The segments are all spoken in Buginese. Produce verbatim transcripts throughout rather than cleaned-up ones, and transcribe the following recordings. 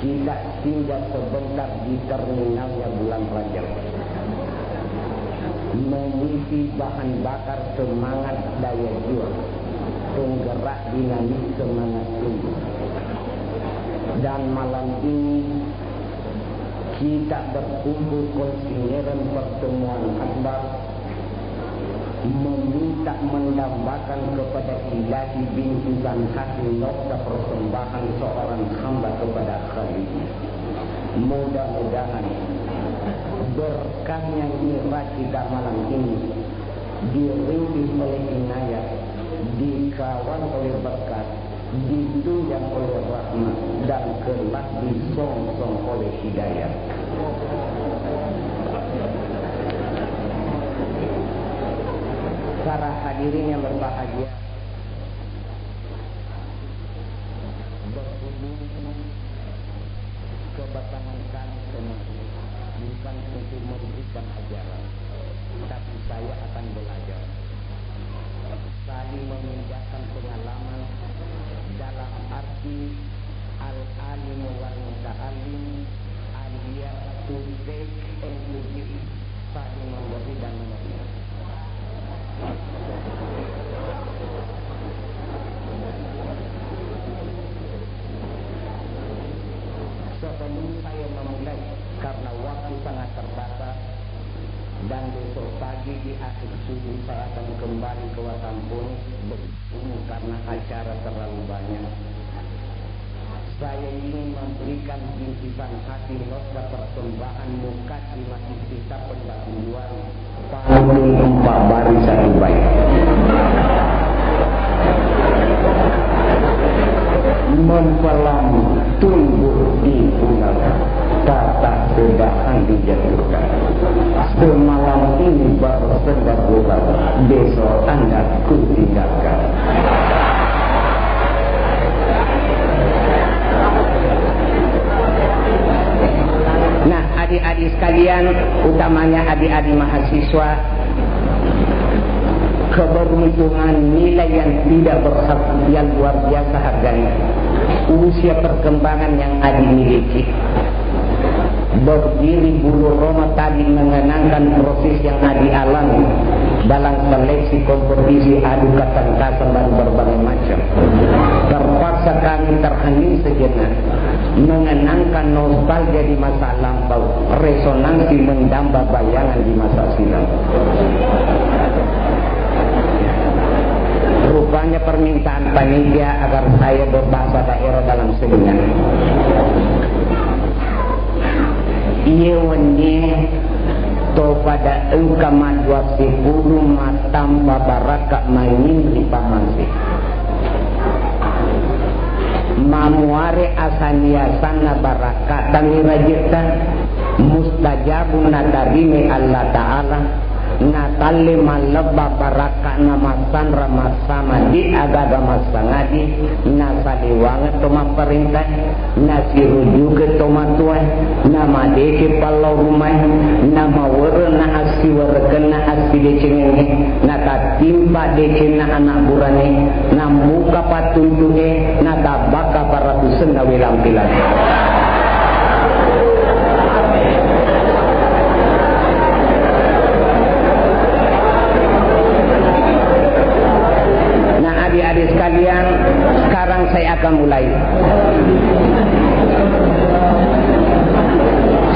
Kita singgah sebentar di terminalnya bulan Rajab, mengisi bahan bakar semangat daya juang penggerak dinamis semangat tubuh. Dan malam ini kita berkumpul konsinyeren pertemuan akbar meminta mendambakan kepada Ilahi bingkisan hasil nokta persembahan seorang hamba kepada Khalidnya. Mudah-mudahan berkahnya nira kita malam ini dirintis oleh inayah, dikawal oleh berkat, ditunjang oleh rahmat, dan kelak disongsong oleh hidayah. Para hadirin yang berbahagia, berhubung kedatangan kami kemari bukan untuk memberikan ajaran, tapi saya akan belajar. Saling memindahkan pengalaman dalam arti al-alimu wal muta'allim, alias to take and to give, saling memberi dan menerima. Sebelum saya memulai, karena waktu sangat terbatas, dan besok pagi di akhir subuh saya akan kembali ke Watampone, bertemu karena acara terlalu banyak. Saya ingin memberikan bingkisan hasil nokta persembahan mukaddimah iftitah pendahuluan pantun empat baris satu bait. Mempelai tumbuh di pulau, tata sedang dijatuhkan. Semalam ini baru sedang pulang, besok Anda ku tinggalkan. Nah, adik-adik sekalian, utamanya adik-adik mahasiswa, keberuntungan nilai yang tidak berharga, yang luar biasa harganya. Usia perkembangan yang adik miliki. Berdiri bulu roma tadi mengenangkan proses yang adik alami dalam seleksi kompetisi adu ketangkasan dan berbagai macam. Terpaksa kami terhening sejenak, mengenangkan nostalgia di masa lampau, resonansi mendamba bayangan di masa silam. Rupanya permintaan panitia agar saya berbahasa daerah dalam selingan. Iye wennie to pada engka maddua sipulung mattampa barakka manginri pamase. Mamuare asani asanna barakka tami rajetta, mustajabun natarime Allah Ta'ala, natalle mallebba barakka'na massanra massama de' agaga massangadi, nasaliwangeng to mapparentae, nasirujukeng to matuae, namadeceng pallau rumae, namawereng na assiwerekenna assidecengengnge, natattimpa decenna ana' burane, nambuka pattuntu'e, natabbakka paratusenna welang-pelang. Nah, adik-adik sekalian, sekarang saya akan mulai.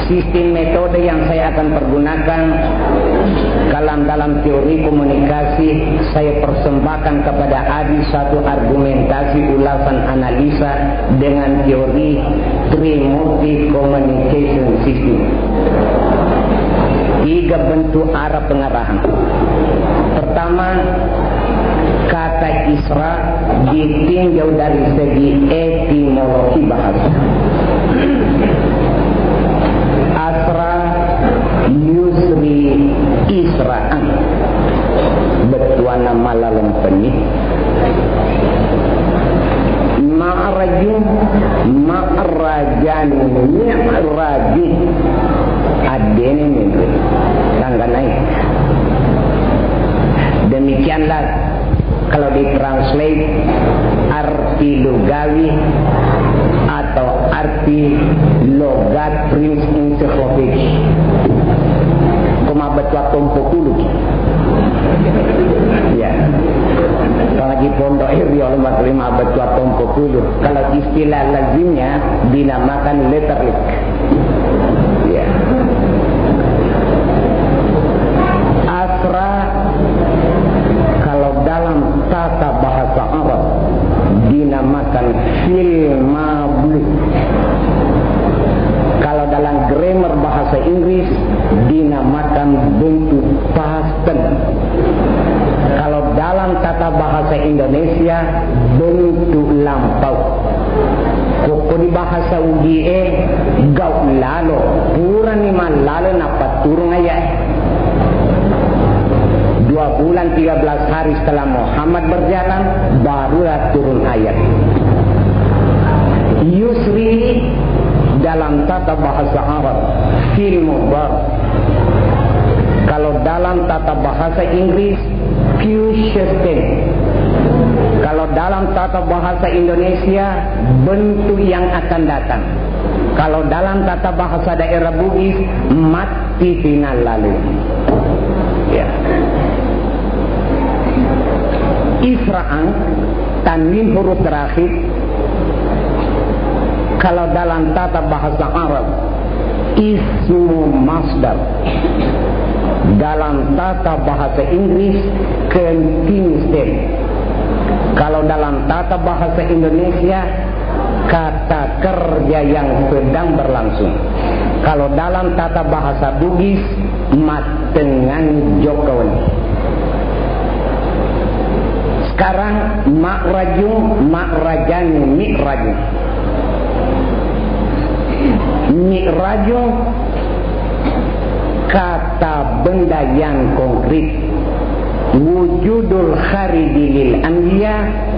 Sistem metode yang saya akan pergunakan dalam, dalam teori komunikasi, saya persembahkan kepada adik satu argumentasi ulasan analisa dengan teori Trimurti Communication System. Tiga bentuk arah pengarahan. Pertama, kata Isra ditinjau dari segi etimologi bahasa. Asra yusri isra'an. Bettuanna malaleng penni. Ma'rajun, ma'rajani, mi'rajun. Addene menre. Tangga naik. Demikianlah kalau ditranslate arti lugawi atau Arti Logat Prince Encyclopedia. Ko mabettuang tompo puluh. Ya. Apalagi pondok iri oleh maklima bettuang tompo puluh. Kalau istilah lazimnya dinamakan letterlik. Ya. Asra kalau dalam tata bahasa Arab dinamakan fil mabli. Kalau dalam grammar bahasa Inggris dinamakan bentuk past tense. Kalau dalam tata bahasa Indonesia bentuk lampau. Ko, ko di bahasa Ugie, gau lalo, purani mallalo napatturung ayat. Dua bulan tiga belas hari setelah Muhammad berjalan, barulah turun ayat. Yusri dalam tata bahasa Arab, fil mudhari. Kalau dalam tata bahasa Inggris, future tense. Kalau dalam tata bahasa Indonesia, bentuk yang akan datang. Kalau dalam tata bahasa daerah Bugis, matti finallale. Ya. Isra'an, tanwin huruf terakhir, kalau dalam tata bahasa Arab, ismu masdar. Dalam tata bahasa Inggris, continuous tense. Kalau dalam tata bahasa Indonesia, kata kerja yang sedang berlangsung. Kalau dalam tata bahasa Bugis, mattengngang jokka wenni. Sekarang ma'rajun, ma'rajani, mi'rajun. Mi'rajun kata benda yang konkret. Wujudul khariji lil anbiya,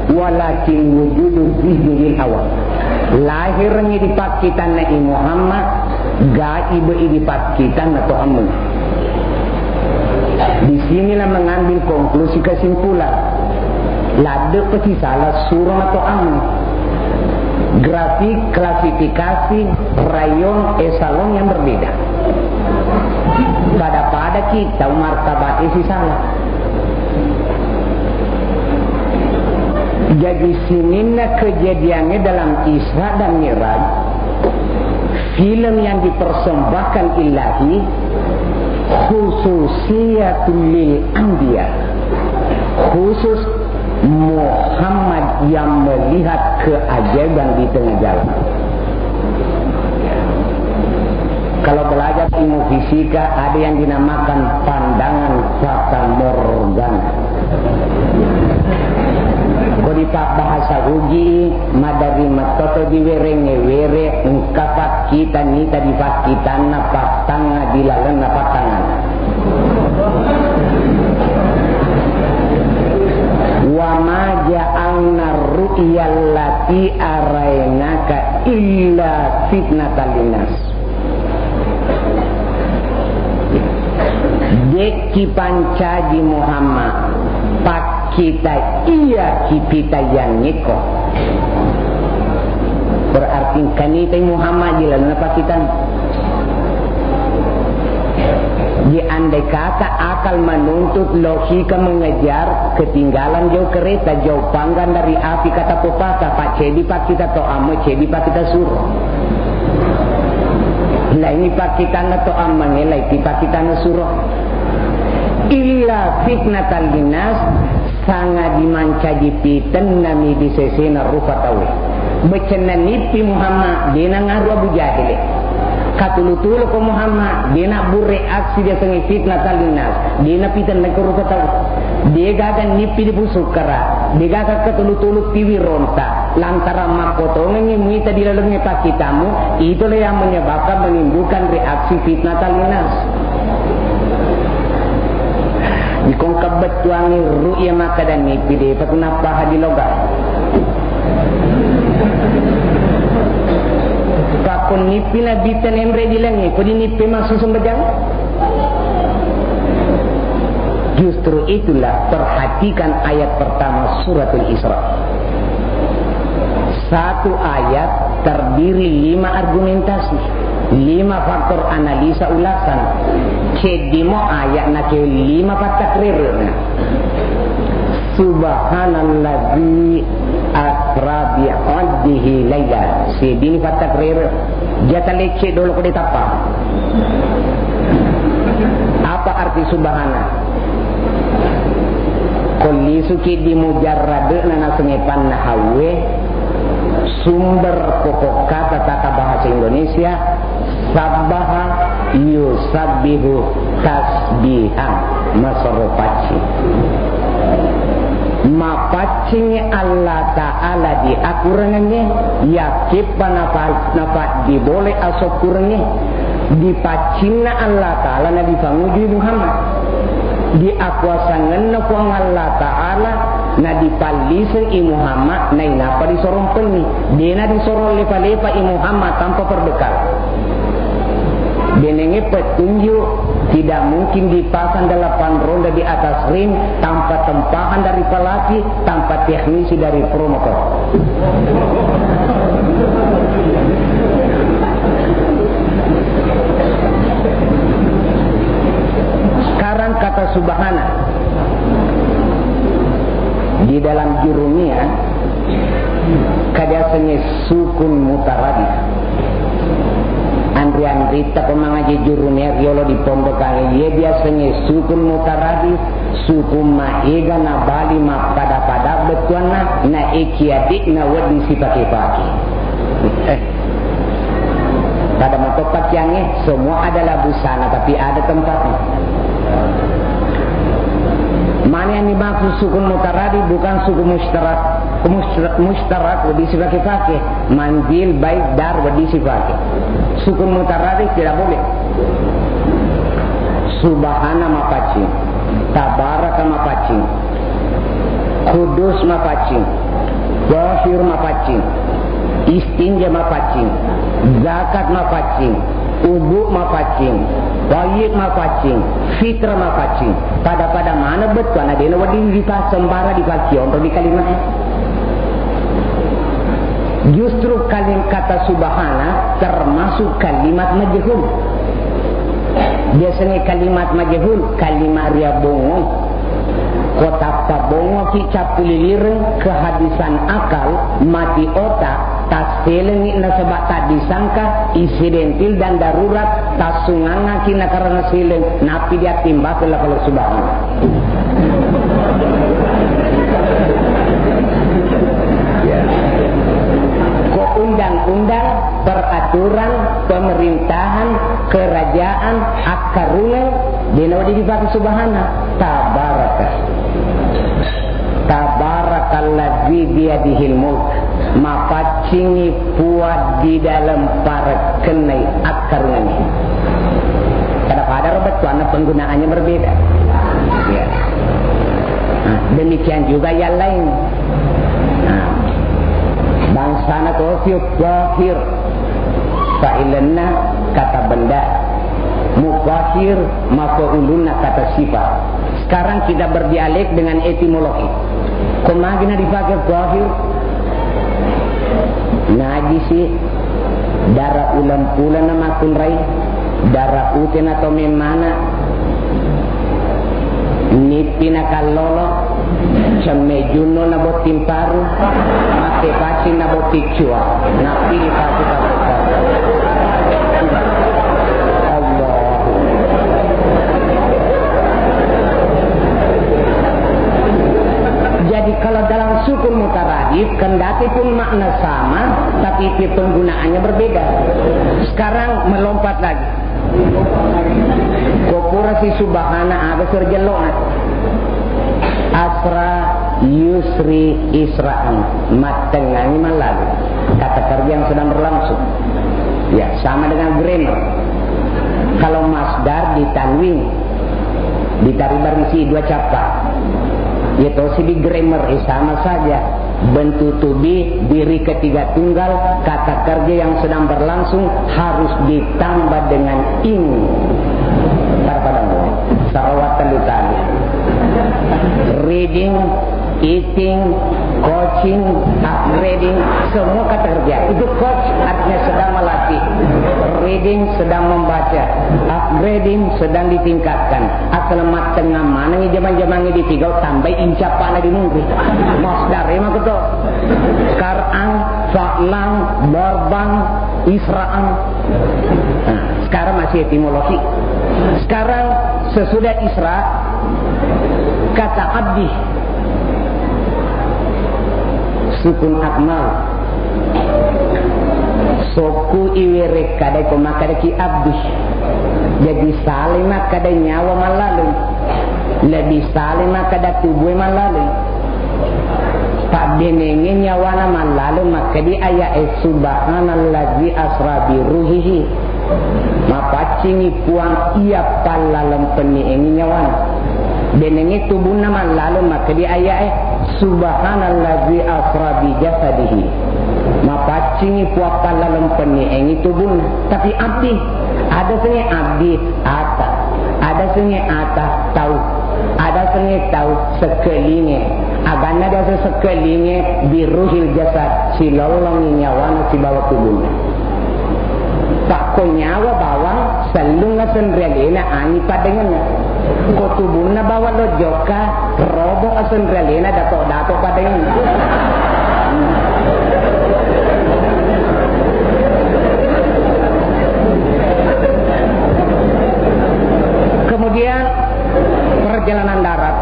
walakin wujudul zihni lil awam. Lahirengngi di pakkitanna i Muhammad, gaibe'i di pakkitanna to ammu. Di sinilah mengambil konklusi kesimpulan. Ladde pasti salah suro na to ammu. Grafik, klasifikasi, rayon, esalon yang berbeda. Pada-pada kita martabat isi salah. Jadi sininna kejadiannya dalam Isra dan Mi'raj, film yang dipersembahkan Ilahi khususiyatul lil anbiya, khusus Muhammad yang melihat keajaiban di tengah jalan. Kalau belajar ilmu fisika, ada yang dinamakan pandangan fatamorgana. Ko di pabbahasa Ugi, maderri mettoto diwereng-were, engka pakkita nita di pakkitanna pattangnga di lalenna pattangnga. Wa ma ja'alna ru'ya allati arainaka illa fitnatan linnas. Dekki pancaji Muhammad pakkita iya kipitayangngekko. Berarti engkanitai Muhammad di lalenna pakkitan. Di andai kata akal menuntut, logika mengejar, ketinggalan jauh kereta, jauh panggang dari api, kata pepatah, Pak, cedi pakkita to ammo, cedi pakkita suro. Laini pakkitanna to ammangnge, laiti pakkitanna suro. Illa fitnatan linnas, sanga dimancaji pitenna mi di sesena rupa tauwe. Becenna nippi Muhammad, dena ngaru Abu Jahil. Katulu-tulu ko Muhammad, dena burre aksi diasengnge fitnatan linnas, dena pitenna ko rupa tau. Degaga nippi di pusukkara, degaga katulu-tulu piwi ronta. Lantaran makkotongengngi muita di lalengnge pakkitamu, itulah yang menyebabkan menimbulkan reaksi fitnatan linnas. Ikongka bettuangngi ru'ya makkeda nippi depa tu nappaha di loga. Pakko nippi nabitta nenre di langnge, ko di nippi massu sembajang? Justru itulah, perhatikan ayat pertama suratul Isra. Satu ayat terdiri lima argumentasi, lima faktor analisa ulasan. Ceddimo ayat na ke lima fattakrererna. Subhanalladzi asra bi abdihi laila. Seddini fattakrere. Jata lecce dolo ko detappa. Apa arti subhana? Ko lisuki di mujarrade'na nasengnge panna hawwe, sumber pokok kata tata bahasa Indonesia, sabbaha yusabbihu tasbihan, masero paccing. Mapaccingi Allah Ta'ala di akurangengnge, yakkeppa nafa-, nafa di bole asokkurengnge, dipaccinna Allah Ta'ala na dipangujui Muhammad. Di akuasangenna Puang Allah Ta'ala na dipalliseng i Muhammad, nainappa disorong penni. Dena disorong lepa-lepa i Muhammad tanpa perbekal. Benenge petunjuk tidak mungkin dipasang delapan ronda di atas ring tanpa tempahan dari pelatih, tanpa teknisi dari promotor. Sekarang kata subhana di dalam Jurumiyah, ka diasengnge sukun mutaradif. Anri-anritta ko mangaji Jurumiyah riolo di pondokangnge, iye diasengnge sukun mutaradif, sukun maega nabali mappada-pada bettuanna, na eki adik na wedding sipake-pake. Eh. Pada matoppa kiangnge, semua adalah busana, tapi ada tempatnya. Mana yang dimaksud sukun mutaradif? Bukan sukun mustarak. Mustar-, mustarak wedding sipake-pake. Manzil, bait, dar wedding sipake. Sukun mutaradif tidak boleh. Subhana mapaccing. Tabaraka mapaccing. Kudus mapaccing. Zahir mapaccing. Istinja mapaccing. Zakat mapaccing. Wudu mapaccing. Thayyib mapaccing. Fitrah mapaccing. Pada-pada mana bettuanna dena wedding dipasembara dipakionro di kalimat. Justru kalim-, kata subhana termasuk kalimat majhul. Biasanya kalimat majhul, kalimat ria bongo. Ko tappa bongoki cappu lilireng, kehabisan akal, mati otak, tasselengi nasaba tadisangka, insidentil dan darurat, tassungangaki nakarana seleng, nappi diattimbakeng lapala subhana. Ya. Ko undang-undang, peraturan, pemerintahan, kerajaan, akkarungeng, dena wedding dipake subhana. Tabaraka. Tabarakalladzi biyadihil mulk. Mapaccingi Puang di dalam parekkenna akkarungengnge. Pada-pada ro bettuanna, penggunaannya berbeda. Ya. Nah, demikian juga yang lain. Nah, bangsana tosi zahir, fa'ilanna kata benda, mubahir, mafaulunna kata sifat. Sekarang kita berdialek dengan etimologi. Ko magi na dipake zahir? Najisi, dara uleng-puleng na makkunrai, dara ute na to memmana, nippi na kallolo, cemme junno na botting paru, makke pacing na botting cua, nappi dipake paku-paku. Allahu. Jadi kalau dalam sukun mutaradif, kendati pun makna sama, tapi pe-, penggunaannya berbeda. Sekarang melompat lagi. Ko pura si subhana, aga sirjellona? Asra yusri isra'an, mattengngangi mallalu. Kata kerja yang sedang berlangsung. Ya, sama dengan grammar. Kalau masdar ditanwin, ditari barisi dua cappa. Ya tosi di grammar, eh, sama saja. Bentuk to be, diri ketiga tunggal, kata kerja yang sedang berlangsung harus ditambah dengan ing. Pada-pada mo. Sarawat telu kali. Reading, eating, Coaching, upgrading, semua kata kerja. Itu coach artinya sedang melatih. Reading, sedang membaca. Upgrading, sedang ditingkatkan. Asal mattengngang manengngi jaman-jamangnge di Tigau, tambai incappana di munri. Masdar, emang keto. Karang, fa'lang, barbang, isra'ang. Nah, sekarang masih etimologi. Sekarang sesudah isra, kata abdi. Sukun akmal. Sokku iwerekkadai ko makkadaki abdi. Jadi salai makkada nyawa mallaleng. Lebih salai makkada tubue mallaleng. Pabbenenge nyawana mallaleng makkadi aya'e, "Subhanalladzi asra bi ruhihi." Mapaccingi Puang iya pallalempenniengi nyawana. Benengnge tubunna mallaleng makkedi aya'e, "Subhanalladzi asra bi jasadihi." Mapaccingi Puang pallalempenniengi tubunna. Tapi abdi, ada sengnge abdi ata, ada sengnge ata tau, ada sengnge tau sekkelinge. Aganna biasa sekkelinge, biruhil jasad, silollongi nyawana sibawa tubunna. Pakko nyawa bawang sellung aseng ri alena, angi paddengenna. Ko tubunna bawang lo jokka, robo aseng ri alena, dato-dato paddengenna. Kemudian, perjalanan darat,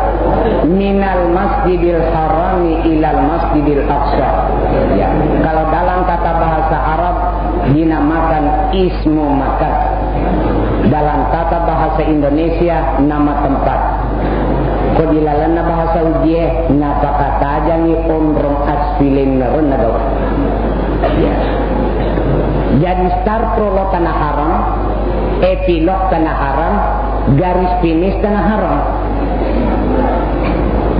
minal Masjidil Harami ilal Masjidil Aqsa. Ya, kalau dalam tata bahasa Arab dinamakan ismu makan. Dalam tata bahasa Indonesia, nama tempat. Ko di lalenna bahasa Ujie, napakatajangi onrong assilenna renna gau. Ya. Jadi, start prolog Tanah Haram, epilog Tanah Haram, garis finish Tanah Haram.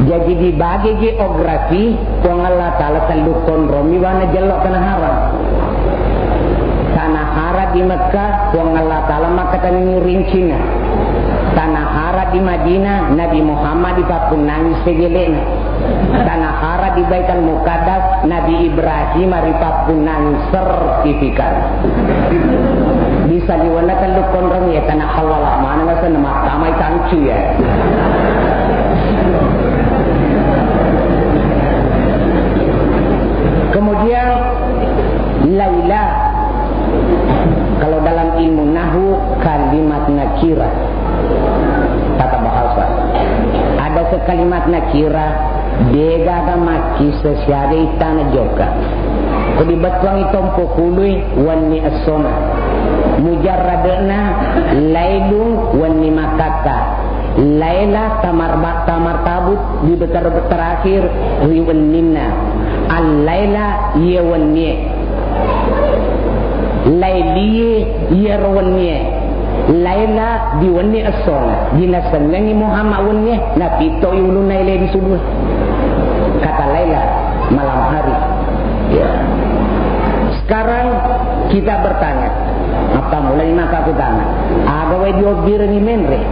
Jadi, dibagi geografi, Puang Allah Ta'ala tellu konromi wana jello Tanah Haram. Tanah Haram di Mekah, Puang Allah Ta'ala makkatenni rincina. Tanah Haram di Madinah, Nabi Muhammad dipappunnangi segele'na. Tanah Haram di Baitul Muqaddas, Nabi Ibrahim ripappunnangi sertifikat. Di saliwenna tellu konrong ya tanah halal maneng asenna mattamai tangcu ya. Kemudian Laila, kalau dalam ilmu nahwu, kalimat nakirah. Tata bahasa. Ada sekalimat nakirah, degaga makkissa siaga ittana jokka. Ko dibettuangi tompo kului, wenni essona. Mujarradna, lailung, wenni makkatta. Laila tamar-, tamartabut di beter-, terakhir ri wenninna. Al-laila, iye wennie. Lailie, iyaro wennie. Laila di wenni essona, dinasengngengi Muhammad wennie, napittoi ulunna ele di subuh. Kata Laila, malam hari. Ya. Sekarang kita bertanya, apa mulai maka kutanya, aga wae diobbirengi menre?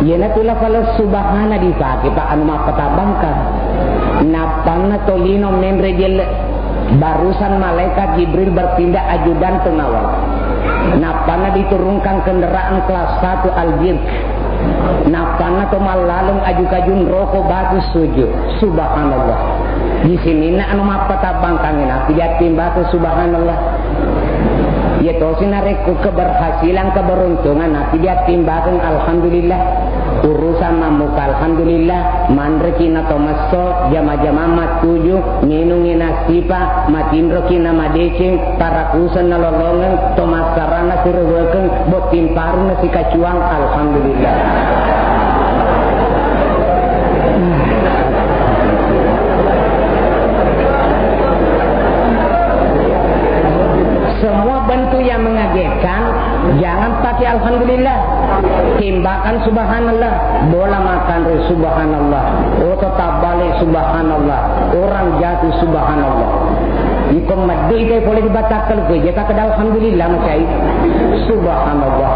Iyanatu lafal subhana dipake, Pak, anu mappatabangkang. Nappanna tolino menre jelle. Barusan malaikat Jibril bertindak ajudan pengawal. Nappanna diturunkan kendaraan kelas satu Al-Birk. Nappanna to mallaleng aju-kajung roko batu sujud. Subhanallah. Di sininna anu mappatabangkangnge napi diattimbakeng subhanallah. Iya tosi narekko keberhasilan, keberuntungan, napi diattimbakeng alhamdulillah. Urusan mammuka alhamdulillah, manreki na to messo, jama-jamang mattuju, minungi nasipa, matinroki na madeceng, parakuseng na lolongeng, to massarana sirewekeng, botting parung na sikacuang, alhamdulillah. Semua bentuk yang mengagetkan, jangan pakai alhamdulillah. Tembakan subhanallah, bola makan subhanallah, oto tabbale subhanallah, orang jatuh subhanallah. Iko Maddui kai pole di batakkalu ko, je takada alhamdulillah macai. Subhanallah.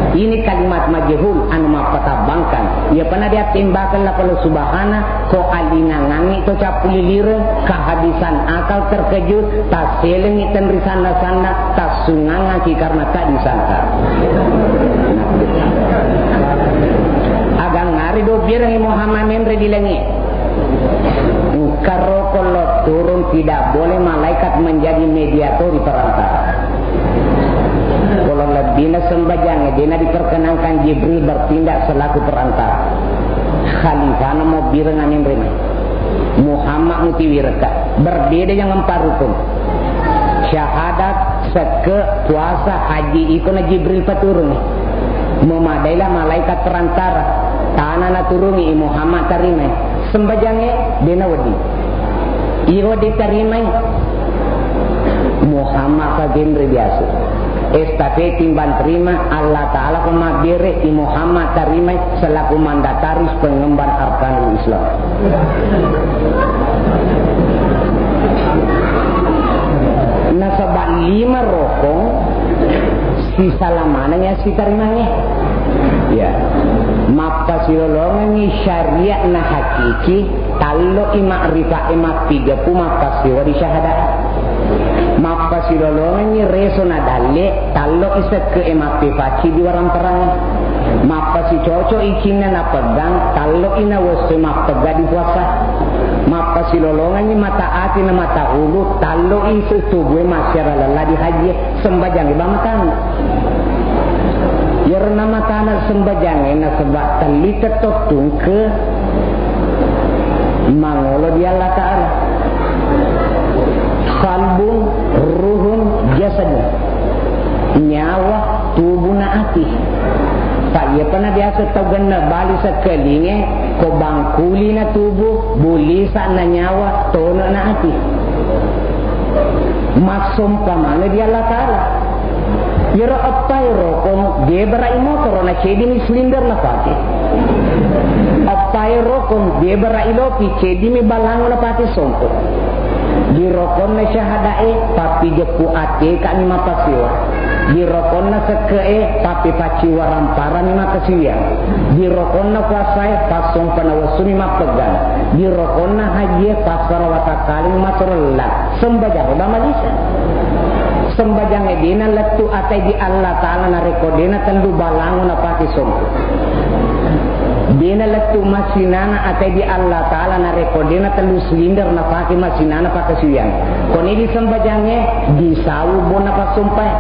Ini kalimat majhul anu mappatabangkan. Iya pernah dia tembakan lapalo subhana, ko alingangangi to cappu lilireng, kehabisan akal, terkejut, tasselengi tenri sanna-sanna, tassungangaki karena tak disangka. Agang ngari do birengi Muhammad menre di langit. Engka rokong lo turun, tidak boleh malaikat menjadi mediator di perantara. Kalau lebbina sembajang, dena diperkenankan Jibril bertindak selaku perantara. Khalifana mau bireng amin rima. Muhammad mutiwireka. Berbeda dengan empat rukun. Syahadat, sekke, puasa, haji, iko na Jibril paturungi. Memadailah malaikat perantara. Tanah naturungi, Muhammad tarimai. Sembajangnge dena wedding. Iro ditarimai. Muhammad pagenre biasa. Estafet timbang terima, Allah Ta'ala ko mabbere, i Muhammad tarimai selaku mandataris pengemban arkanul Islam. Nasaba lima rokong sisala maneng ya sitarimangnge. Ya. Mappasilolongengngi syariat na hakiki, tallo i ma'rifat e mappijeppu mappasewa di syahadat. Mappasilolongengngi reso na dalle, tallo i sekke e mappefacci di waramparang. Mappasicoco i cinna na pegang, tallo i na wesso e mappega di puasa. Mappasilolongengngi mata ati na mata ulu, tallo i se tubu e massiara lella di haji e. Sembajangnge ba matang. Iyaro namatana sembajangnge nasaba telli tettong tungke mangolo di Allah Ta'ala. Qalbun, ruhun, jasadun. Nyawa, tubu na ati. Pa iya pernah biasa tau genne bali sekkelinge, ko bangkuli na tubu, bulisa na nyawa, tone na ati. Massompa maneng di Allah Ta'ala. Iyaro eppae rokong, gebera i motoro na cedini silinder na pake. Eppae rokong, gebera i lopi, cedimi balango na pake sompo. Di rokonna syahadae, pappijeppu ateka mi mapasiwa. Di rokonna sekke'e, pappipacciwa ramparami makasiwiang. Di rokonna puasae, passompana wessumi mappeggang. Di rokonna hajie, passara watakkalimi masorella. Sembajang ba malisa. Sembajang e dena lettu atai di Allah Ta'ala narekko dena tellu balango napake sompo. Dena lettu masinana atai di Allah Ta'ala narekko dena tellu silinder napake masinana pakasiwiang. Koni di sembajangnge, di sawu bona passompae.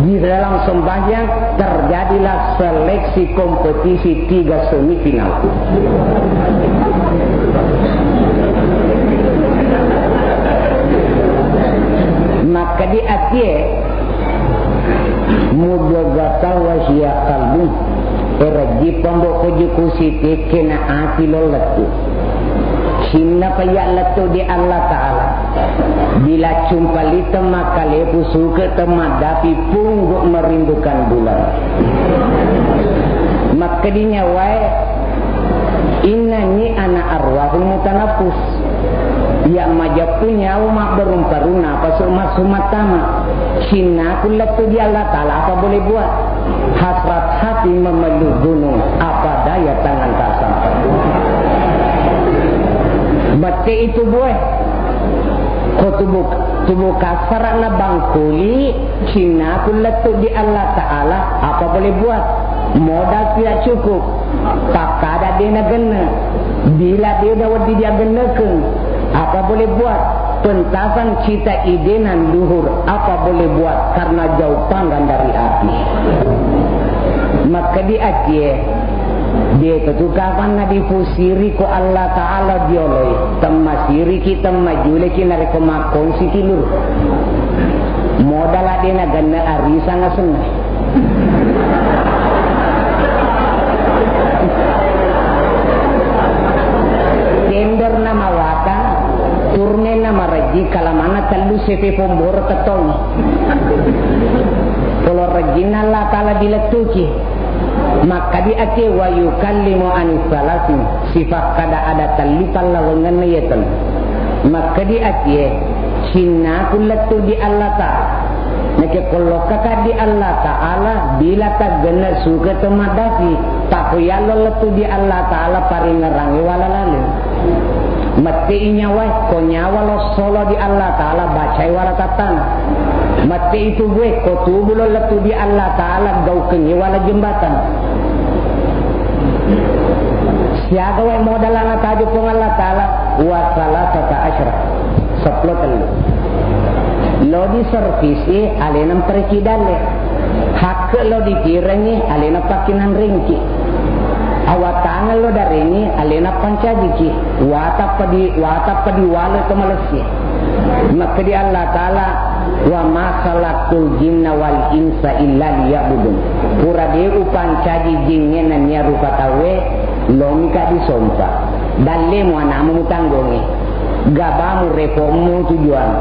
Di dalam sembahyang terjadilah seleksi kompetisi tiga semifinal. Maka di atie mudghatan wa hiya qalbun. Erajji pambo ko juku sitekke na ati lo lettu. Sinnapa iya lettu di Allah Ta'ala. Bila cumpali temmakkalepu suke temmaddapi punggu merindukan bulan. Makkedi nyawae, innani ana arwahul mutanaffus. Iya majeppu nyawa mabberung-perung napasu massu mattama. Cinnaku lettu di Allah Ta'ala, apa boleh buat? Hasrat hati memeluk gunung, apa daya tangan tak sampai. Bette itu boy. Ko tubuh, tubuh kasar na bangkuli, cinnaku lettu di Allah Ta'ala, apa boleh buat? Modal tidak cukup. Pakkada dena genne. Bila dena wedding diagennekeng, apa boleh buat? Pentasan cita idena luhur, apa boleh buat? Karena jauh panggang dari api. Maka di atie, dia itu kapan na dipusiri ko Allah Ta'ala dioloi, temmasiriki, temmajuleki, narekko makkonsiki lur. Modal adena genne arisang asenna. Tender na mawata, turne na marejji, kalamanna tellu sepe pomboro tettong. Polo rejjinna Allah Ta'ala dilettuki. Makkadi atie wa yukallimu anis salasin, sifakkada ada telli pallawengenna iya tellu. Makkadi atie Cinnaku lettu di Allah Ta'ala. Nakke kollokkaka di Allah Ta'ala, bila taggenna suka to maddapi, tako yallo lettu di Allah Ta'ala paringerangi wala laleng. Mette i nyawae, ko nyawa lo solo di Allah Ta'ala, bacai wala tattana. Mette i tubue, ko tubu lo lettu di Allah Ta'ala, gaukengngi wala jembatan. Siaga wae modalana taju Puang Allah Ta'ala, wa salasata asyra. Seppulo tellu. Lo di servis e, alena mpereki dalle. Hakke lo ditirengi, alena pakkinanrengki. Awatangeng lo darengi, alena pancajiki. Watappa di, watappa di wale to malessi. Makkedi Allah Ta'ala, "Wa ma khalaqtul jinna wal insa illa liya'budun." Pura de upancaji jingnge nennia rupa tauwe, lomika disompa. Dallemu anakmu mutanggongi. Gabamu, repomu tujuan.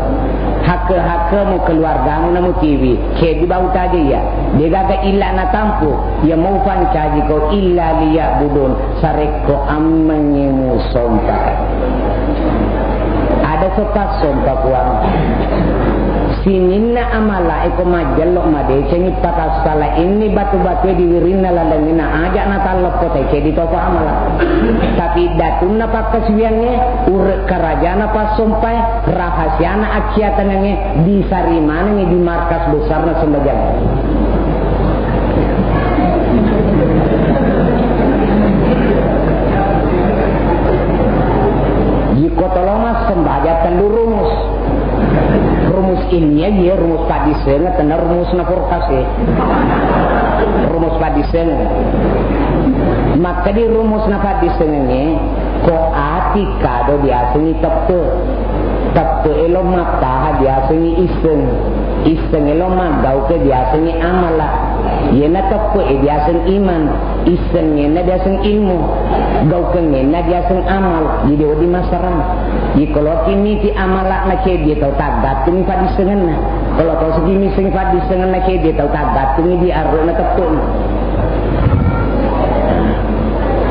Hakke-hakkemu, keluargamu namutiwi. Ceddi bau taja iya. Degaga illa natampu. Iya mau pancaji ko illa liya'budun. Sarekko ammengngi musompa. Ada sopa sompa kuang. Sininna amala eko majello madecengi pakassala inni batu-batue diwirinna lalengina aja natalleppo teke ditopa amala. Tapi datunna pakkasiwiangnge, ure karajana passompae, rahasiana akkiatangengnge disarimanengi di markas besarna sembajang. Jikko toloma sembaja tellu rumus. Rumus ilmiah, iya rumus paddissengeng, tenna rumus na porkase. Rumus paddissengeng. Makkedi rumus na paddissengengnge, ko ati kado diasengi teppe. Teppe elo mappaha diasengi isseng. Isseng elo maggauke diasengi amala. Yena teppe e diaseng iman. Issengngenna diaseng ilmu, gaukengngenna diaseng amal. Jadi wedding massarang. Jadi kalau kimiti amalakna cedde tau taggattungi paddissengenna. Kalau tau siki misseng paddissengenna cedde tau taggattungi di arrona teppe'na.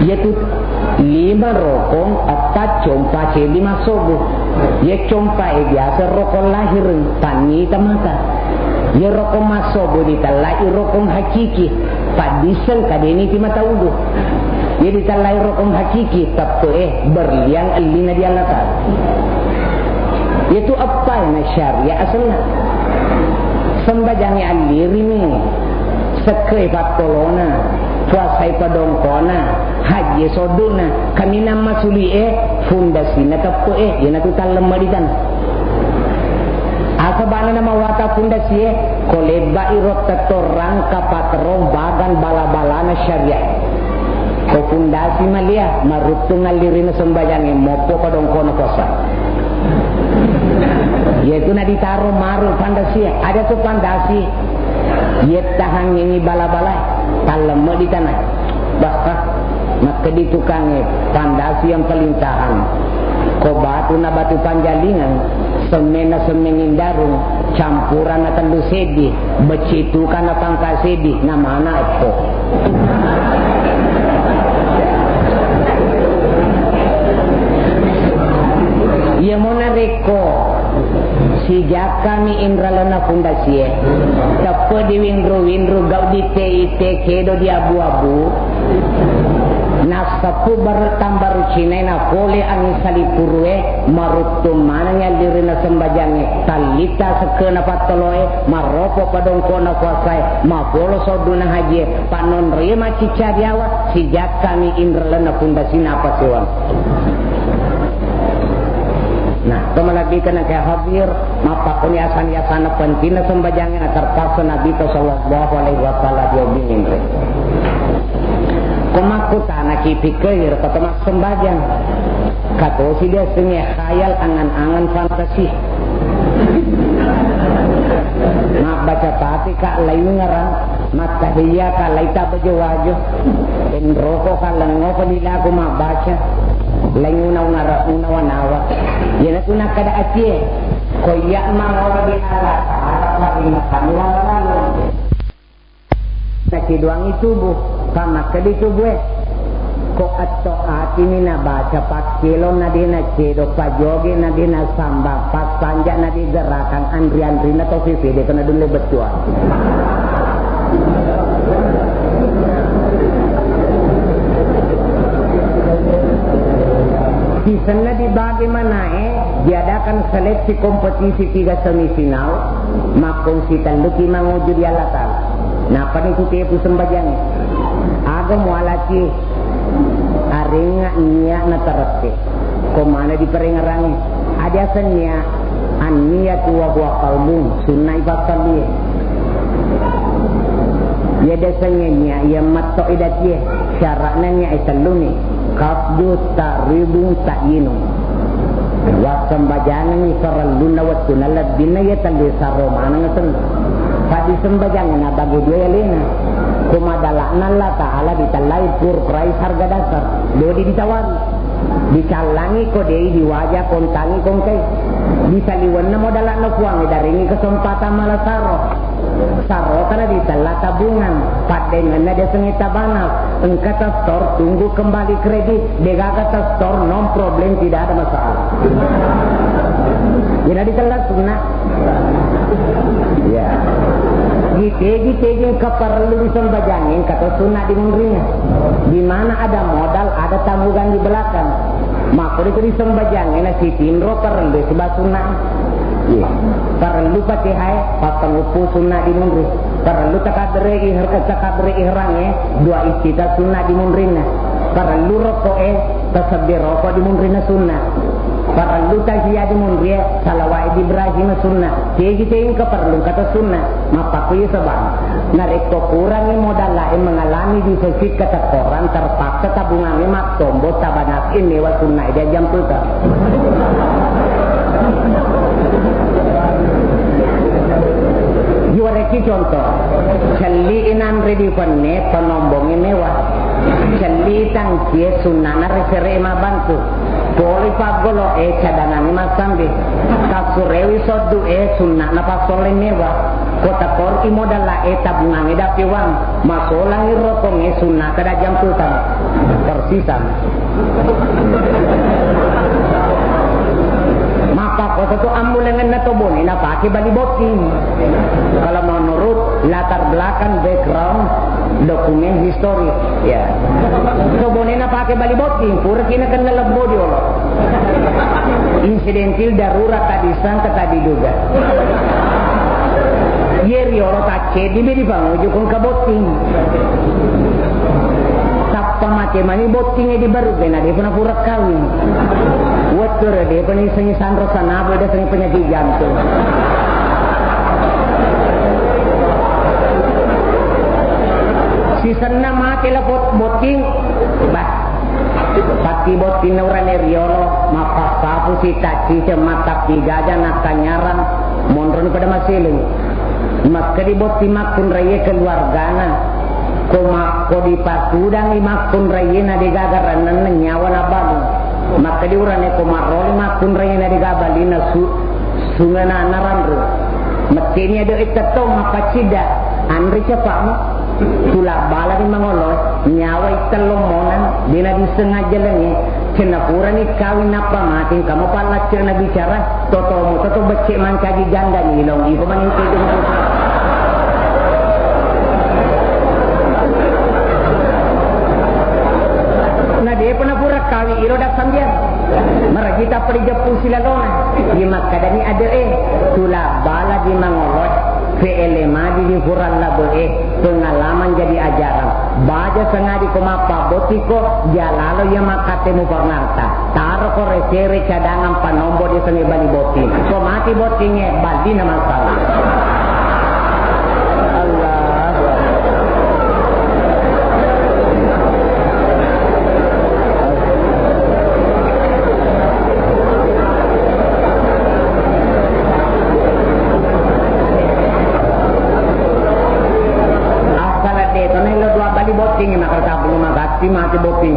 Iyatu lima rokong eppa compa ceddi massobu. Iye compa e biasa rokong lahireng, pannita mata. Iye rokong massobu ditellai rokong hakiki. Paddisseng kadeni ti mata udu. Jadi tellai rokong hakiki, teppe e berlian ellina di Allah Ta'ala. Itu eppa na syariat asenna. Sembajangi allirimi, sekkei pattolona, puasai padongkona, haji sodduna, kaminang masuli e, fundasina teppe e, iyanatu tallemme di tanah. Asabana namawata fundasie, ko lebba iro tetto rangka paterong bagan bala-balana syariat. Ko fundasi malia, maruttung allirina sembajangnge, moppo padongkona puasa. Yaitu na ditaro maru pandasie, ada tu pandasi. Yettahangngi bala-bala, tallemme di tanah. Bah, makkedi tukangnge, pandasi yang paling tahan. Ko batu na batu panjalingan, semmeng na semmeng indarung, campuran na tellu seddi, becci tukang na pangka seddi, na mana eppo. Iya mo narekko sijakkami inralena fundasie, teppe di winru-winru gau di te-ite kedo di abu-abu, Nassapu bare tambaru cinae na pole anging salipurue, maruttung manengngi allirina sembajangnge, tallitta sekkena pattoloe, marropo padongkona puasae, mapolo sodduna hajie, pannonroie maccicca riawa, sijakkami inrellenna pundasina apa sewang. Nah, to malebbikenna ke hadir, mappakkoni asan-, asanna pentingna sembajangnge na terpaksa Nabi sallallahu alaihi wasallam diobbing inre. Ko makkutanaki pikkiri ro kata massembajang. Katosi diassengnge khayal, angan-angan, fantasi. Mabbaca pati ka laingara, mattahiya ka laita bajo-wajo. Enroko ka lengo ko dilaku mabbaca. Laing una-, una-, unawa-nawa. Iyanatu nakkada atie. Ko iya mangolo di Allah Ta'ala, paringetanni wala-wala. Nakiduangi tubuh, pamakkedi tubue. Ko etto atini nabaca, pakkelonna de nacedo, pajoge na de nasambang, passanja na de gerakang, anri-anrina to fefede kena dulle bettuang. Sisenna di bage manae, diadakan seleksi kompetisi tiga semifinal, makkonsitelluki manguju di Allah Ta'ala. Napani tu tepu sembajang. Aga mualaki arenga nia na terette. Ko mana di perengerangi. Ada asennia an-niyatu wa huwa qalbun, sunna ipassallie. Iya desengnge nia iya matto idatie, syaratna nia e telluni, qasdu, ta'ribun, ta'yinun. Wassembajangengngi farellunna wettunna lebbinna iya tellu sarro maneng tenna. Faddisembajangngi nabage dua alena. Ko madala'na Allah Ta'ala ditellai pur price harga dasar. Dodi ditawari. Dicallangi ko dei diwaja kontangi kongkai. Disaliwenna modala'na puang darengi kesempatan malasaro. Sarotana ditella tabungan, paddengenna diasengnge tabana, engka ta store tunggu kembali kredit, degaga ta store non problem, tidak ada masalah. Ina ditella sunna. Ya. Gitegi-tegi engka parellu disembajangi, engka to sunna di munrinna. Di mana ada modal, ada tabungan di belakang. Makko itu disembajangi, na sitinro parellu sebab sunna. Iya. Parellu Fatihah, pappanguppu sunna di munri. Parellu takabbere ihra-, takabbere ihrangnge, dua iftitah sunna di munrinna. Parellu roko'e, tasabbe roko di munrinna sunna. Parellu tahiyya di munrie, salawat Ibrahim sunna. Tegi-tegi engka parellu engka to sunna. Mappakkuye sebab. Narekko kurangi modal lae mengalami defisit ketekoran, terpaksa tabungangnge mattombo, tabanasi mewa sunna ede ajjampeta. Yuwareki contoh, celli inanre di penne, penombongnge mewa. Celli tangkie, sunnana resere mabantu. Pole paggolo e, cadangangnge massambe. Tassurewi soddu e, sunnana passolle mewa. Ko takori modala e, tabungangnge dapi uang. Masolangi rotongnge, sunna kada jamputang. Persisan. Maka ko tu ambulangenna to Bone napake bali botting. Kalau menurut latar belakang background dokumen histori, ya. To Bone napake bali botting, pura kina kena lebbo diolo. Insidentil darurat tadi sangka tadi duga. Ye riolo taccedi be di panguju kong ka botting. Tappa mate mani botting e di baru bena de pernah pura kawin. Wettu re de pernah isengi sanro sanabo de sengi penyakit jantung. Sisenna mate la bot-, botting. Bah. Patti bottinna urane riolo, mappassapu sita ciceng, mattappi gaja, nakkanyarang, monroni pada maseleng. Makkedi botting makkunraie keluargana, ko ma-, ko dipatudangi makkunraie na degaga rannanna nyawa nabalu. Makkedi urane ko marroli makkunraie na dega balina su-, Sungana naranru. Metteni ade e tettong mappaccidda. Anre capakmu. Tula bala ni mangolo. Nyawa itellong monang. Dena disengaja lengnge. Cenna purani kawin nappa mati. Kamu pallacce na bicara. Totomu toto becce mancaji janda ni ilong. Iko maning tedong. Na depa na pura kawin ilo da sambiang. Marajita padi jeppu silalona. Di makkadani ade e, tula bala di mangolo, P L M A di furang labe e, pengalaman jadi ajaran. Baja sengadi ko mappabbotiko, jalalo iya makkate muparnarta. Taro ko resere cadangan panombo di senge bali botting. Ko mati bottingnge, bali na masalah. Allahu Akbar. Asal de to nello dua bali botting, maka sabelum magatti mati botting.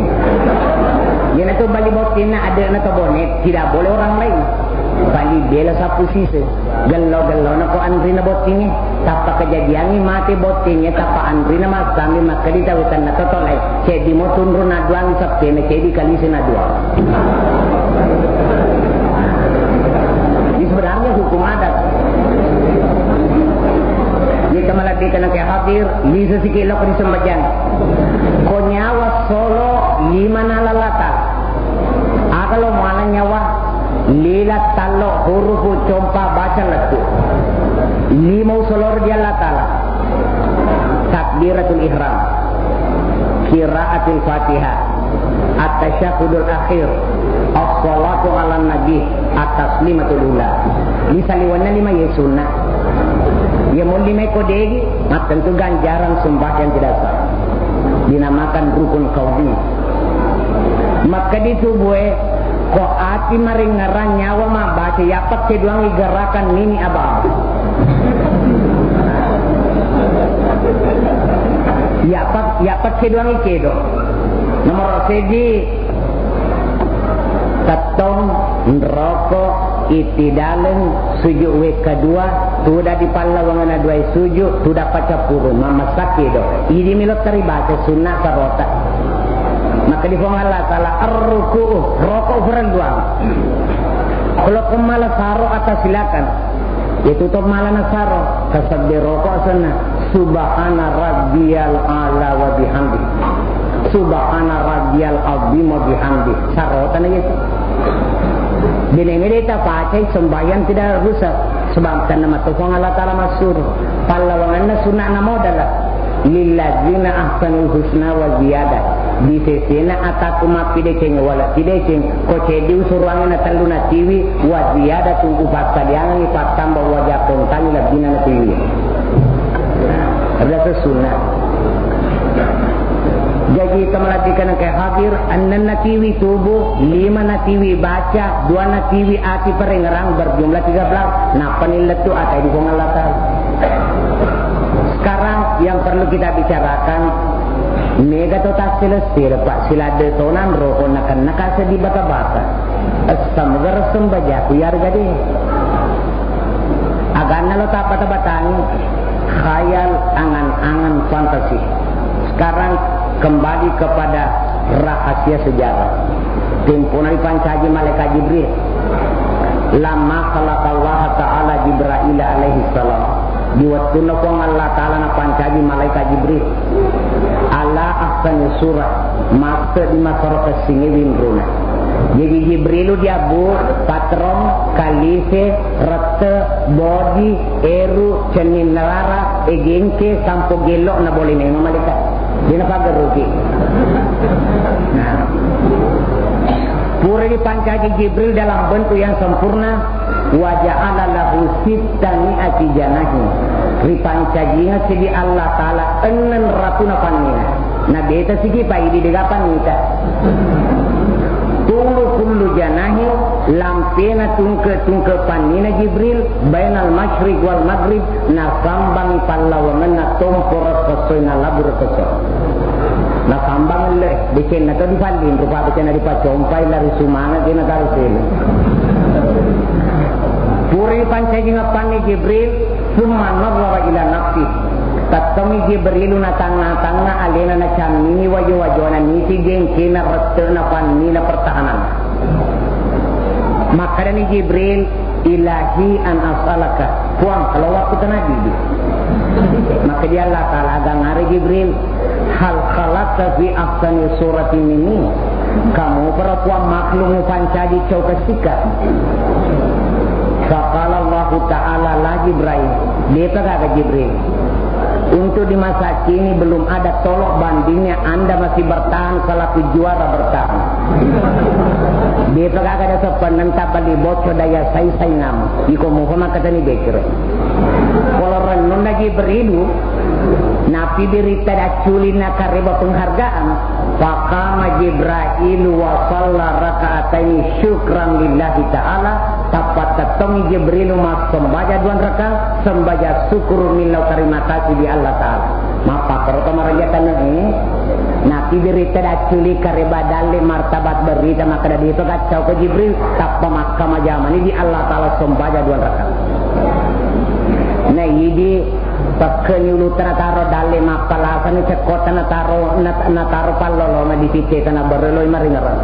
Iyana tu bali botting na ade na to Bone, tidak boleh orang lain. Bali Yela sappu siseng, gello-gellona ko anrina bottingnge. Tappa kejadiangngi mate bottingnge, tappa anrina massambi makkedi tau tenna totolai. Ceddi mo tunru naduang seppena, ceddi kalise naduang. Ini sebenarnya hukum adat. Ini kemalabbikana ke hadir, bisa sikilo ko disembajang. Ko nyawa solo lima nalalatal. Aga lo muala nyawa, lila tallo hurufu compa baca lettu. Lima usolor di Allah Ta'ala. Takbiratul ihram, qiraatul Fatihah, at-tasyahhudul akhir, as-salatu ala nabi, at-taslimatul ula. Di saliwenna lima ye sunna. Ya mau lima ko degi, mattentu ganjaran sembahyang tidak sah. Dinamakan rukun qauli. Makkedi tubue, ko ati maringngerang nyawa mabbaca, yappa keduangi gerakan nini aba-aba. Yappa, yappa keduangi kedo. Nomor seddi, tettong, nroko, itidaleng, sujud wekka dua, tuda di pallawangenna duai sujud, tuda pacappuru, mammessakki do. Idi melo taribaca sunna sarota. Maka di Puang Allah Ta'ala, "Arruku'u, roko fureng duang." Kalau kemala saro atas silakan. Itu to mala nasaro, tasabbe roko asenna. Subhana rabbiyal ala wa bihamdi. Subhana rabbiyal azim wa bihamdi. Sarota na itu. Benengnge de tapacai, sembahyang tidak rusak. Sebab karena matu Puang Allah Ta'ala massuro. Pallawangenna sunna'na modala. Lilladzina ahsanul husna wa ziyadah. Di sesena atakku mappideceng wala pideceng, ko ceddi usuruangnge na tellu natiwi, wa ziyadatun, upassadiangengngi pattamba waja kontangi labbina natiwi. Rasa sunnah. Jaji, kemalabbikana ke hadir, enneng natiwi tubuh, lima natiwi baca, dua natiwi ati perengerang, berjumlah tiga belas. Nappa ni lettu atai di Puang Allah Ta'ala. Sekarang yang perlu kita bicarakan, mega to tassele-sele, Pak, siladde tonang roko nakenna kase di bata-bata. Essa mega resseng bajaku yarga de. Aganna lo tabbata-batangi, khayal, angan-angan, fantasi. Sekarang kembali kepada rahasia sejarah. Tempona dipancaji malaikat Jibril. Lamma khalaqallaha ta'ala Jibril alaihi salam. Di wettunna Puang Allah Ta'ala napancaji malaikat Jibril. Ala ahsani surah, masse di masoro kessinge winruna. Jadi Jibrilu diabbu, patron, kalise, rette, bodi, eru, cenning narara, egengke, sampo gello, na boleh memang malaikat. Dia na pagar rugi. Nah. Pura dipancaji Jibril dalam bentuk yang sempurna, wa ja'ala lahu sitta mi'ati janahin. Ripancajinga sidi Allah Ta'ala enneng ratuna pannina. Na beta sigi paidi dega pannita. Tulu pullu janahin, lampena tungke-tungke pannina Jibril, bainal masyriq wal maghrib, nasambangi pallawangenna tompo rekkessoe na labu rekkessoe. Nasambang le, decenna to dipalling, rupa decenna dipacompai, lari sumanga kena taru sele. Pura dipancaji ngappanni Jibril, summa nazara ila nafsi. Tattomi Jibrilu natangnga-tangnga alena, nacammini wajo-wajona niti gengkena, rette'na, pannina, pertahanan. Makkedani Jibril, "Ilahi an as'alaka." Puang, kalau waktu kena didi. Maka dia Allah Ta'ala agang are Jibril, "Hal khalaqta fi ahsani surati minni?" Kamu para puang makhluk mupancaji cau kesika. Faqala Allahu Ta'ala, "La Jibril." Depa gaga Jibril. Untuk di masa kini belum ada tolok bandingnya, Anda masih bertahan selaku juara bertahan. Depa gaga dasa pennenta bali bocco daya sai saingamu. Iko mufa makatani bekiro. Kalau renunna Jibrilu, napi berita daculi na kareba penghargaan. Faqama Jibrailu wa shalla raka'ataini syukran lillahi ta'ala, tappa tettongi Jibrilu massembajang duang raka, sembajang syukur millau terima kasih di Allah Ta'ala. Mappakkoro to maraja taneng, eh? Napi berita dacculi kareba dalle martabat berita makkeda depa gaccau ko Jibril, tappa makkama jamani di Allah Ta'ala sembajang duang raka. Na idi Pekkeni ulutta nataro dalle, mappalasani cekkota nataro, nat-, nataro pallolona di pitteta naberre loi maringereng.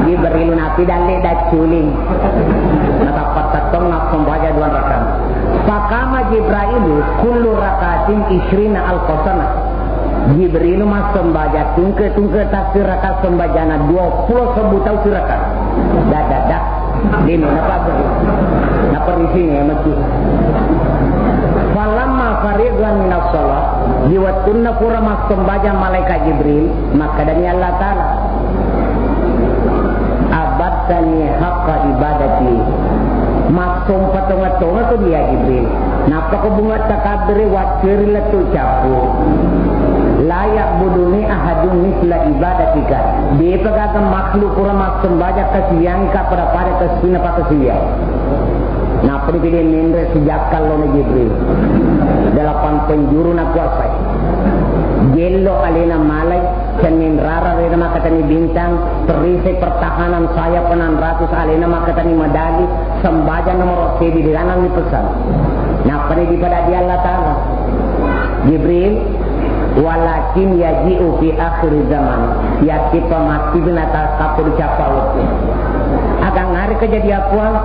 Jibrilu napi dalle dacculing. Natappa tettong massembajang duang rakang. Faqama Jibrailu kullu rakaatin isyrina alfa sanah. Jibrilu massembajang tungke-tungke tassiraka sembajana dua puluh sebbu tau siraka. Da, da, da. Lino, napa, napa risini ya, mesti. Falamma farigha minas shalah, di wettunna pura massembajang malaikat Jibril, makkedani Allah Ta'ala, "Abadtani haqqa ibadati." Massompa tonga-tonga tu dia Jibril. Nappa ko bunga takabbere wacceri lettu cappu. La ya'buduni ahadun misla ibadatika. Depa gaga makhluk pura massembajang kasiwiangka pada-pada kasiwina pakasiwiang. Nappa dipede menre sijakka lona Jibril. Delapan penjuru nakuasai. Jello alena malai, Senin rara alena makkatani bintang, perisai pertahanan sayap enam ratus alena makkatani medali, sembajang nomor sedi di lanang di pesan. Nappani dipada di Allah Ta'ala. Jibril, walakin yaji'u fi akhir zaman. Yakkipa matti binatang kapur capa waktu. Akan hari kejadian puang,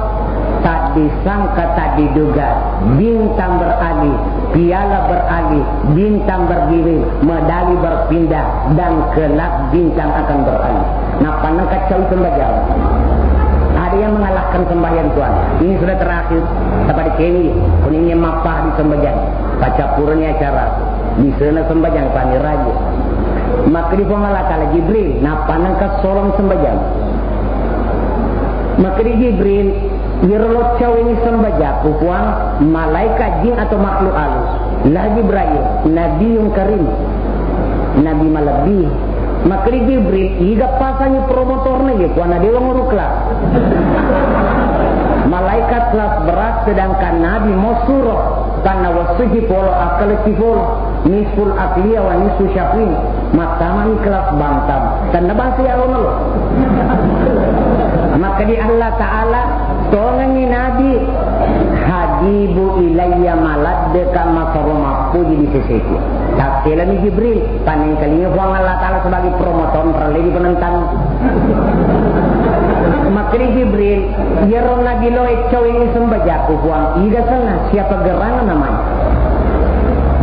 tak disangka, tak diduga. Bintang beralih, piala beralih, bintang bergilir, medali berpindah, dan kelak bintang akan beralih. Nappa nengka cau sembajang. Ada yang mengalahkan sembahyang tuan. Ini sudah terakhir. Tapi kini, kuningnya mapah di sembajang. Pacapurannya acara. Di sana sembajang pani raja. Maka di Puang Allah Ta'ala Jibril, nappa nengka solong sembajang. Makkeda Jibril, "Iyaro loccau ini sembajakku, Puang, malaikat, jin, atau makhluk alus?" La Jibril, Nabiyyun Karim, Nabi malebbi. Makkeda Jibril, "Iga pasangi promotorna ye, Puang, na dewa nguru kelas?" Malaikat kelas berat, sedangkan Nabi mau suruh, karena wasuji polo, akal polo. Nisful akliyah wa nisfu syafin. Mattamani kelas bantam. Tenna bangsa ya lo. Maka di Allah Ta'ala, tongengi Nabi, "Habibu ilayya, maladdeka masaro mappuji di seseku." Tattelani Jibril, panengkalinga Puang Allah Ta'ala sebagai promotor, rele di penentang. Makkeda Jibril, "Iyaro Nabi lo eccau ini sembajakku, Puang. Iga senna, siapa gerangan namanya?"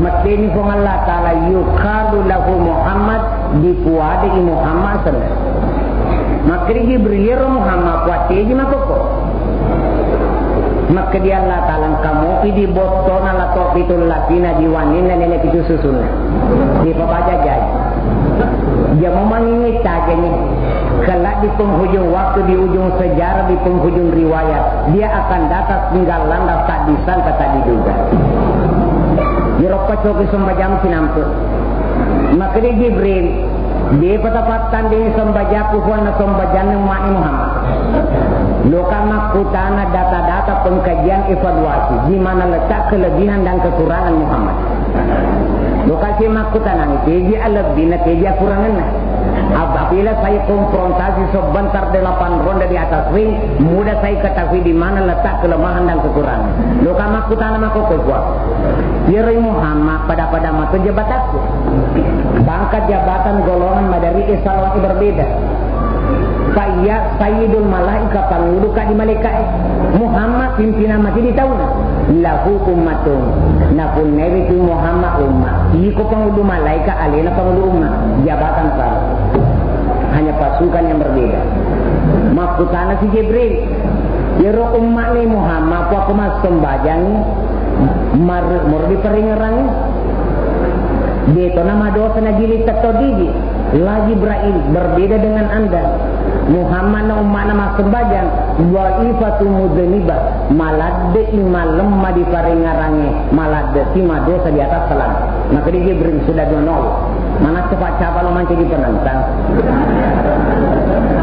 Makkeda ni Puang Allah Ta'ala, "Yuqalu lahu Muhammad, dipuadai Muhammad senna." Makkeda Jibril, "Iyaro Muhammad, kuateji makokko." Makkeda Allah Ta'ala, "Engka mopi di bottona lato pitu lapina di waninna nene pitu susunna." Dipabaca jaji. Jamo mangingi tajani. Kelak di penghujung waktu, di ujung sejarah, di penghujung riwayat, dia akan datang tinggal landas tak disangka, tak diduga. Iyaro pacoki sembajang sinampe. Makkeda Jibril, "Depa tapattandingi sembajakku, Puang, na sembajanna umma'ni Muhammad. Loka makkutana data-data pengkajian evaluasi, di mana letak kelebihan dan kekurangan Muhammad. Loka si makkutanangi, teji alebbina, teji akurangenna. Apabila saya konfrontasi sebentar delapan ronde di atas ring, mudah saya ketahui di mana letak kelemahan dan kekurangan. Loka makkutana makkokko, Puang." Iyaro Muhammad pada-pada matu jabatanku. Bangka jabatan golongan madari esalon berbeda. Fa iya sayyidul malaika, panguluka di malaikae. Muhammad pimpinan mati di tauna. Lahu ummatun. Napunnai ritu Muhammad umma. Iko pangulu malaika, alena pangulu umma. Jabatan sama. Hanya pasukan yang berbeda. Makkutana si Jibril, "Iyaro umma'ni Muhammad, apa ko massembajang mar-, moro diparingerang? Deto na madosa na gili tetto didi?" La Jibril, berbeda dengan Anda. Muhammad na umma'na massembajang, dhaifatu mudznibah, maladde'i malemma diparingerangnge. Maladde' ti madosa di atas salam. Maka di Jibril sudah dua nol. Manassa paccapa lo mancaji penentang.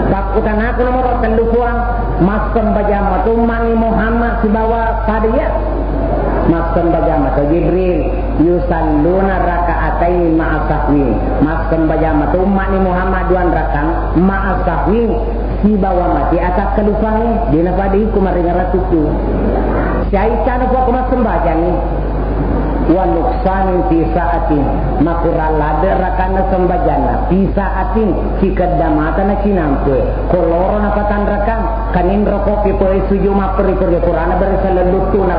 Pakkutanaku nomoro tellu Puang, massembajang matu umma'ni Muhammad sibawa pada iya? Massembajang matu Jibril, yusalluna raka'ataini ma'a sahwi. Massembajang matu umma'ni Muhammad dua rakang ma'a sahwi. Sibawa mate atakkalupangnge, de' napada iko maringerang tuttu. Siaiccana puakko massembajang, wa nuqsanin fi sa'atin, makurang ladde' rakanna sembajanna, fi sa'atin, sikedda mata nacinampe, ko loro napatanrakang, kaninro kopi pole suju mapperi-peri Qur'ana bari salelluttuna.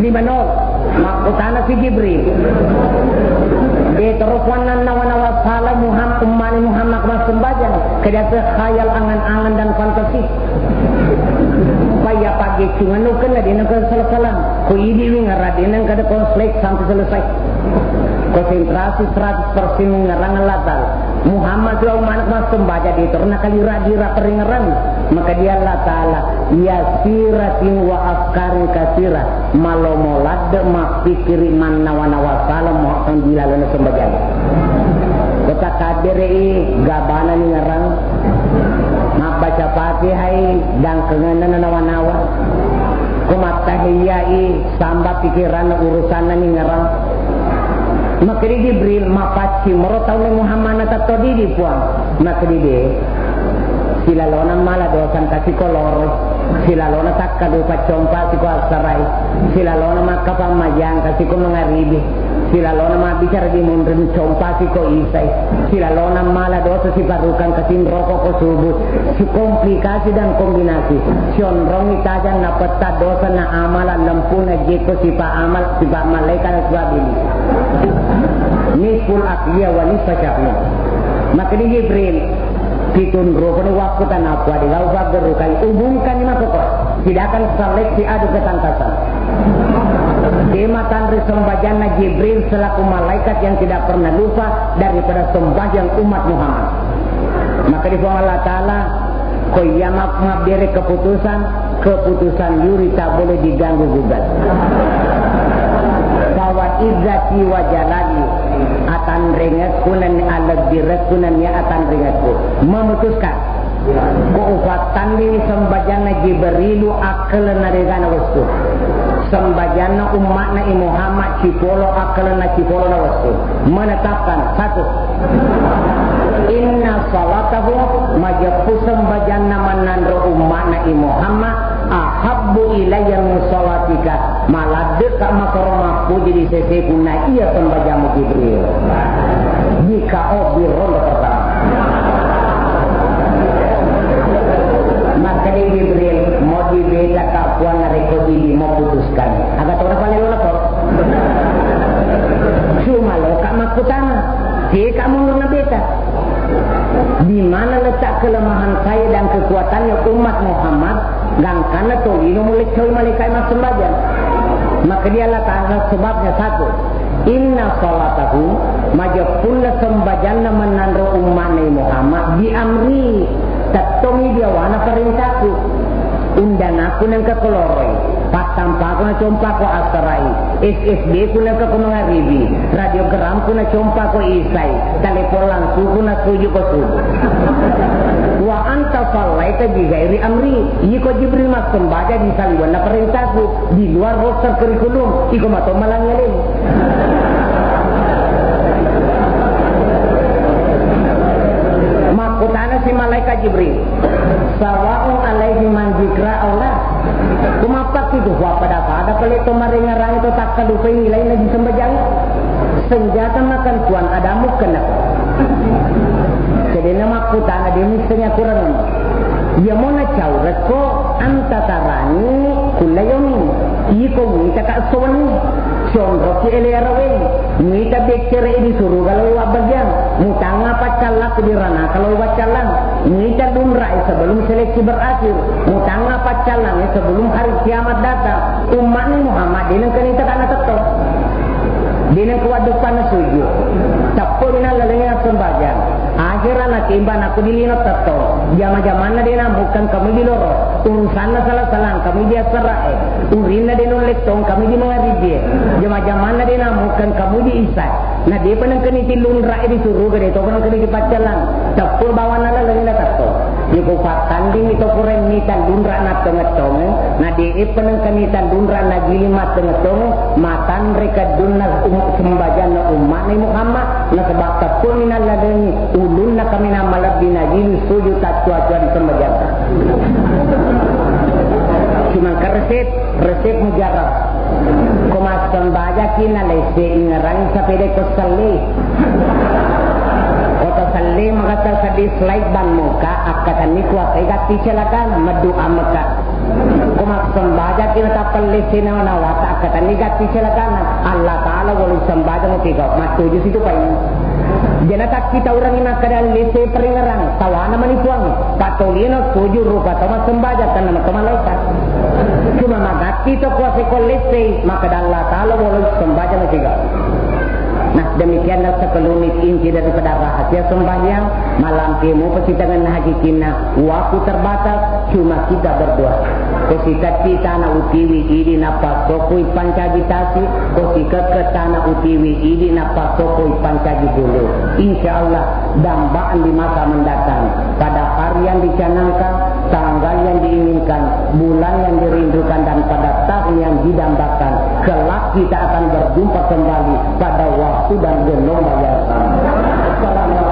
Lima nol. Makkutana si Jibril, de' toro puanna nawa-nawa sala Muhammad, umma'ni Muhammad massembajang, kedapi khayal, angan-angan dan fantasi. Paya paggecungan nukenna de' nengka sala-sala. Ko idi wingerang de' nengka ada konflik sampai selesai. Konsentrasi seratus persen wingerang Allah Ta'ala. Muhammad tu umma'na massembajang de' toro nakalira-lira peringerang. Maka dia Allah Ta'ala, yasiratin wa afkarin kasira, malomo ladde' mappikkiri mannawa-nawa sala mo-, di lalona sembajang. Kota kaddere i gabana ningerang, mabbaca Fatihai dangkengenna nanawa-nawa. Ko mattahiyai samba pikiranna urusanna ningerang. Makkeda Jibril, mapaccing moro tau Muhammad natetto didi Puang. Makkeda de'. Silalona mala dosa engka siko loro, silalona takkadupa compa siko assarai, silalona makka pammajang engka siko mangaribi, silalona mabbicara di munri compa siko isai, silalona mala dosa siparukang engka sinroko ko subuh, si komplikasi dan kombinasi, sionrongi tajang na petta dosa na amala lempuna jeko sipa amal, sipa malaika na suabili. Nisful aqliya wa nisfa syahmu. Makkeda Jibril, pitunrukuni wakkutana, kuadi gau paggerukai, hubungkanni makkoko, tidak akan seleksi adu ketangkasan. De' matanre sembajanna Jibril selaku malaikat yang tidak pernah lupa daripada sembahyang umat Muhammad. Makkeda Puang Allah Ta'ala, ko iya ma-, mabbere keputusan, keputusan yuri tak boleh diganggu gugat. Bahwa izzati wa jalali, atanrengekku nan alebbirekku nan ya atanrengekku memutuskan. Ko upattandini sembajanna Jibrilu akkalna degana wettu. Sembajanna umma'na i Muhammad cipolo akkalna cipolo na wettu. Menetapkan satu. Inna salatahu, majeppu sembajanna mannanro umma'na i Muhammad, ahabbu ilayya min salatika, maladde'ka masoro mappuji di seseku na iya sembajammu Jibril. Jika oh di ronde pertama. Makkeda Jibril, mau dibeta ka Puang narekko didi mau putuskan. Aga tona pale lona to. Cuma lo ka makkutana. Teka mundur na beta. Di mana letak kelemahan saya dan kekuatannya umat Muhammad, gangkanna tolino muleccoi malaikat massembajang. Maka dia Allah Ta'ala sebabnya satu. Inna salatahu, majeppunna sembajanna mennanro umma'na Muhammad, di amri, tettongi diawana parentaku. Undangaku nengka koloroi, pattampaku na compako assarai, S S B ku nengka ko mangaribi, radiogram ku na compako isai, telepon langsung ku na suju ko subuh. Wa anta sallaita bi ghairi amri, iko Jibril massembaja di saliwenna parentaku, di luar roster kurikulum, iko mato malangngeleng. Makkutana si malaikat Jibril, Sawa'un alaihi man zikra aula. Kumapakki tu, wa pada-pada pale to marengerang to takkalupai nilai na disembajang. Senjata makan tuan adamu kena. Kedena makkutana de misseng akurang. Iya mona caurekko anta tarani kulla yomi. Iko muita ka sowenni. Sionroki ele arawe. Muita beccere di suruga lo wabbagiang. Mutangnga paccallakku di ranaka lo waccallang. Muita dunrai sebelum seleksi berakhir. Mutangnga paccallangnge sebelum hari kiamat datang. Umma'ni Muhammad de nengka nita kana tetto. De nengka waddeppana sujud. Teppo minang lalengnge sembajang. Akhera natimba nakku di lino tettong. Jama-jamanna de' namukkang kamu di loro. Urusanna sala-salang kamu di assera'e. Urinna de' nulle tong kamu di mangaribie. Jama-jamanna de' namukkang kamu di isai. Na de'pa nengkani tillunra'e di suruga, de' topa nengkani di paccalang. Teppur bawanna lalengna tettong. Iko pattanding ito kureng mita lunra' na tongeng-tongeng, na de'e penengkani tallunra' na giling mattengeng-tongeng, matanre keddunna um-, sembajanna umma'na Muhammad, nasaba' teppuni nallalengi ulunna kaminang malebbi na giling sujud taccua-cua di sembajanna. Cuma ke resep, resep mujarab. Ko massembajaki na lesse ingerangi sapede ko selle. Ko to selle magasa seddi slide ban muka, akkatenni kuasai gatti celakana, meddu ameka. Ko massembajaki na tappa lesse na nawata, akkatenni gatti celakana. Allah Ta'ala wolu sembajang tiga, mattuju situ paimeng. Jana takkitaurangi makkeda lesse peringerang, tawana mani puang. Patolino tuju rupa to massembajang, tanna to malaikat. Cuma magatti to kuasa ko lesse, makkeda Allah Ta'ala wolu sembajang tiga. Nah, demikianlah sekelumit inti daripada rahasia sembahyang. Malampe mupa sitengenna hakikinna, waktu terbatas, cuma kita berdua. Ko sitetti tana utiwi idi nappa sokoi pancaji tasi, ko sikekke tana utiwi idi nappa sokoi pancaji bulu. Insya Allah, dambaan di masa mendatang, pada hari yang dicanangkan, tanggal yang diinginkan, bulan yang dirindukan, dan pada tahun yang didambakan, kelak kita akan berjumpa kembali pada waktu dan gelombang yang sama. Assalamualaikum.